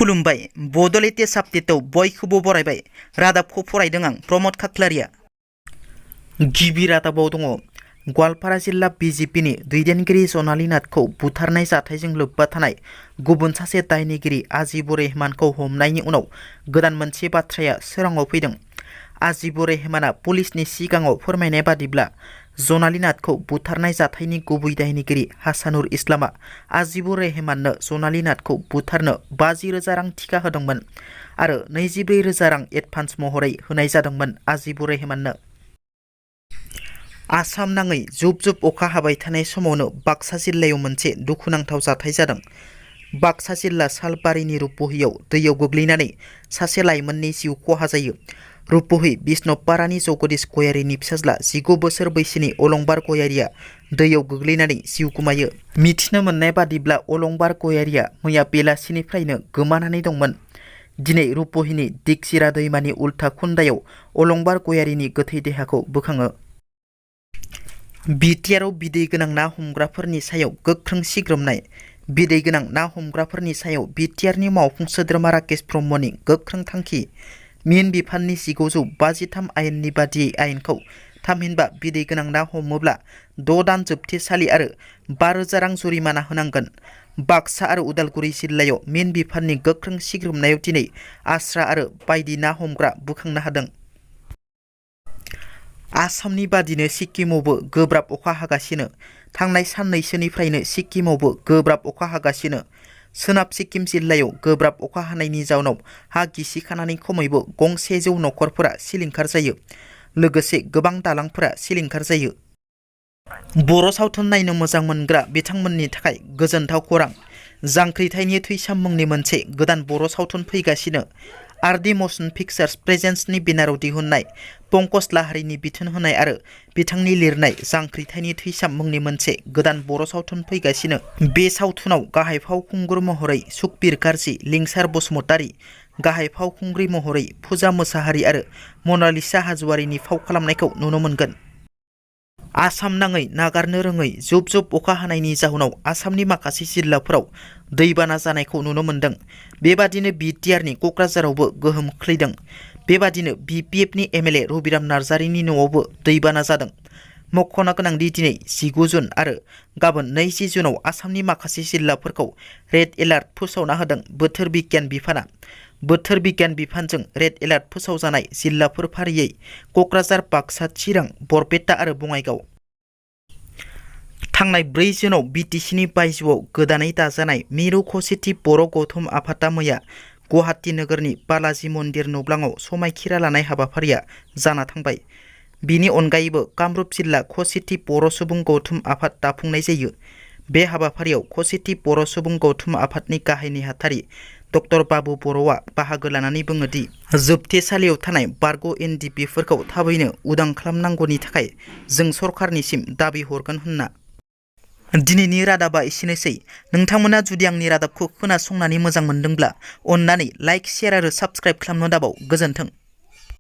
खुलुमबाय बड'लेटेस्ट आपडेटआव बयखौबो बरायबाय। रादाबखौ फरायदों आं प्रमद खाख्लारिया। गिबि रादाबाव दङ गवालपारा जिल्ला बिजेपिनि दैदेनगिरि जनाली नाथखौ बुथारनाय जाथायजों लोब्बा थानाय गुबुन सासे दायनिगिरि आजिबुर रेहमानखौ हमनायनि उनाव गोदान मोनसे बाथ्राया सोराङाव फैदों। आजिबुर रेहमाना पुलिसनि सिगाङाव फोरमायनाय बादिब्ला जनाली नाथखौ बुथारनाय जाथायनि गुबै दायनिगिरि हासानुर इस्लामआ आजिबुर रेहमाननो जनाली नाथखौ बुथारनो 50,000 रां थिका होदोंमोन आरो 24,000 रां एडभान्स महरै होनाय जादोंमोन आजिबुर रेहमाननो। आसाम नाङै जुब जुब अखा हाबाय थानाय समावनो बाक्सा जिल्लायाव मोनसे दुखुनांथाव जाथाय जादों। बाक्सा जिल्ला सालबारिनि रुपहियाव दैयाव गोग्लैनानै सासे लाइमोननि जिउ खहा जायो। रुपहि बिष्णुपारानि जगदीश गयारीनि फिसाज्ला 19 बोसोर बैसोनि अलंबार गयारीया दैयाव गोग्लैनानै जिउ गोमायो। मिथिनो मोननाय बादिब्ला अलंबार गयारीया मैया बेलासिनिफ्रायनो गोमानानै दंमोन। दिनै रुपहिनि दिगजिरा दैमानि उल्था खुन्दायाव अलंबार गयारीनि गोथै देहाखौ बोखाङो। बिटिआरआव बिदै गोनां ना हमग्राफोरनि सायाव गोख्रों सिग्रोमनाय। बिदै गोनां ना हमग्राफोरनि सायाव बिटिआरनि मावफुं सोद्रोमा राकेश ब्रह्मनि गोख्रों थांखि। मिन बिफाननि 1953 आयेननि बादियै आयेनखौ थामहिनबा बिदै गोनां ना हमोब्ला 6 दान जोबथेसालि आरो 5,000 रां जुरिमाना होनांगोन। बाक्सा आरो उदालगुरि जिल्लायाव मिन बिफाननि गोख्रों सिग्रोमनायाव दिनै आस्रा आरो बायदि ना हमग्रा बोखांनो हादों। आसामनि बादिनो सिक्किमावबो गोब्राब अखा हागासिनो। थांनाय साननैसोनिफ्रायनो सिक्किमावबो गोब्राब अखा हागासिनो। सोनाब सिक्किम जिल्लायाव गोब्राब अखा हानायनि जाउनाव हा गिसिखानानै खमैबो 200 नखरफोरा सिलिंखार जायो। लोगोसे गोबां दालांफोरा सिलिंखार जायो। बर' सावथुन नायनो मोजां मोनग्रा बिथांमोननि थाखाय गोजोनथाव खौरां। जांख्रिथायनि थैसाम मुंनि मोनसे गोदान बर' सावथुन फैगासिनो। आरडि मशन पिक्चार्स प्रेजेन्सनि बेनाराव दिहुननाय पंकज लाहारीनि बिथोन होनाय आरो बिथांनि लिरनाय जांख्रिथायनि थैसाम मुंनि मोनसे गोदान बर' सावथुन फैगासिनो। बे सावथुनाव गाहाय फावखुंगुर महरै सुकबिर गारजि, लिंसार बसुमतारी, गाहाय फावखुंग्रि महरै फुजा मोसाहारि आरो मनालिसा हाज'वारिनि फाव खालामनायखौ नुनो मोनगोन। आसाम नाङै नागारनो रोङै जुब जुब अखा हानायनि जाहोनाव आसामनि माखासे जिल्लाफोराव दैबाना जानायखौ नुनो मोन्दों। बेबादिनो बिटिआरनि क'क्राझारावबो गोहोम खोख्लैदों। बेबादिनो बिपिएफनि एमएलए रबिराम नार्जारिनि न'आवबो दैबाना जादों। मख'नो गोनांदि दिनै 19 जुन आरो गाबोन 20 जुनाव आसामनि माखासे जिल्लाफोरखौ रेड एलार्ट फोसावना होदों बोथोर बिगियान बिफाना। बोथोर बिगियान बिफानजों रेड एलार्ट फोसावजानाय जिल्लाफोर फारियै क'क्राझार, बाक्सा, चिरां, बरपेटा आरो बङाइगाव। थांनाय 4 जुनाव बिटिसिनि बायजोआव गोदानै दाजानाय मिरु खौसेथि बर' गौथुम आफादा मैया गुवाहाटि नोगोरनि बालाजी मन्दिर न'ब्लाङाव समायखिरा लानाय हाबाफारिया जाना थांबाय। बिनि अनगायैबो कामरुप जिल्ला खौसेथि बर' सुबुं गौथुम आफाद दाफुंनाय जायो। बे हाबाफारियाव खौसेथि बर' सुबुं गौथुम आफादनि गाहाय नेहाथारि डक्टर बाबु बर'आ बाहागो लानानै बुङोदि जोबथेसालियाव थानाय बारग' एनडिपिफोरखौ थाबैनो उदां खालामनांगौनि थाखाय जों सरकारनिसिम दाबि हरगोन होनना। दिनैनि रादाबा एसेनोसै। नोंथांमोना जुदि आंनि रादाबखौ खोनासंनानै मोजां मोनदोंब्ला अन्नानै लाइक, शेयार आरो साबस्क्राइब खालामनो दाबाव। गोजोन्थों।